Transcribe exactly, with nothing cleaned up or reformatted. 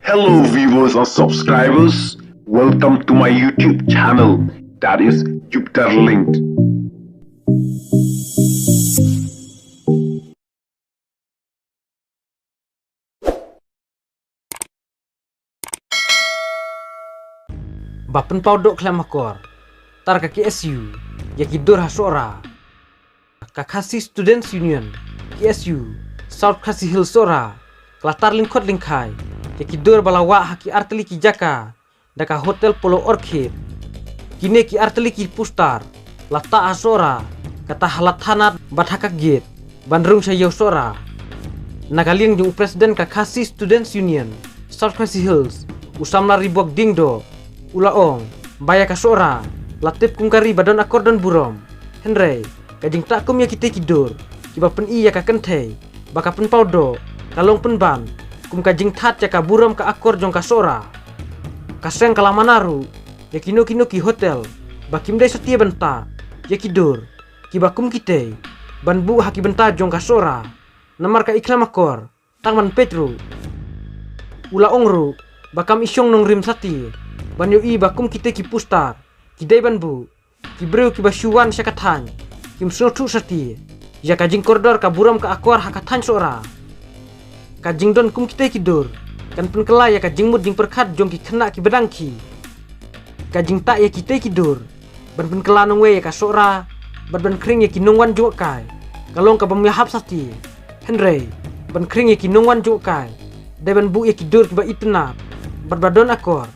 Hello viewers and subscribers, welcome to my YouTube channel, that is Jupiter Linked. Ba pynpaw doh khlem akor tar ka K S U ïa ki dur ha Sohra. Ka Khasi Students Union, K S U, South Khasi Hills Sohra, ka la tar lyngkhot lyngkhai ïa ki dur ba la wah ha ki artylli ki jaka da ka Hotel Polo Orchid. Kine ki artylli ki poster la tah ha Sohra, kata ha la thanat bad ha ka gate ban rung sha ïew Sohra. Na ka liang jong u president ka Khasi Students Union South Khasi Hills, u samla Ribok Diengdoh, u la ong ba ïa ka Sohra la tip kum ka ri ba don akor don burom. Hynrei ka jingtah kum ïa kitei ki dur kiba pyni ïa ka kynthei ba ka pynpaw doh ka long pynban kum ka jingthat ïa ka burom ka akor jong ka Sohra. Ka seng ka la mana ruh ïa kino kino ki hotel ba kim dei satia ban tah ïa ki dur kiba kum kitei ban buh ha ki bynta jong ka Sohra. Namar ka i khlem akor tang ban peit ruh. U la ong ruh ba kam i shong nongrim satia ban ïohi ba kum kitei ki poster ki dei ban buh. Ki briew kiba shu wan sha ka thaiñ kim sngewthuh satia ïa ka jingkordor ka burom ka akor ha ka thaiñ Sohra. Ka jingdon kum kitei ki dur kan pynkylla ïa ka jingmut jingpyrkhat jong ki khynnah kiba dang khih. Ka jingtah ïa kitei ki dur ban pynkylla nongwei ïa ka Sohra bad ban khring ïa ki nongwan jngohkai ka long kaba ym ïahap satia. Hynrei ban khring ïa ki nongwan jngohkai dei ban buh ïa ki dur kiba itynnad bad ba don akor.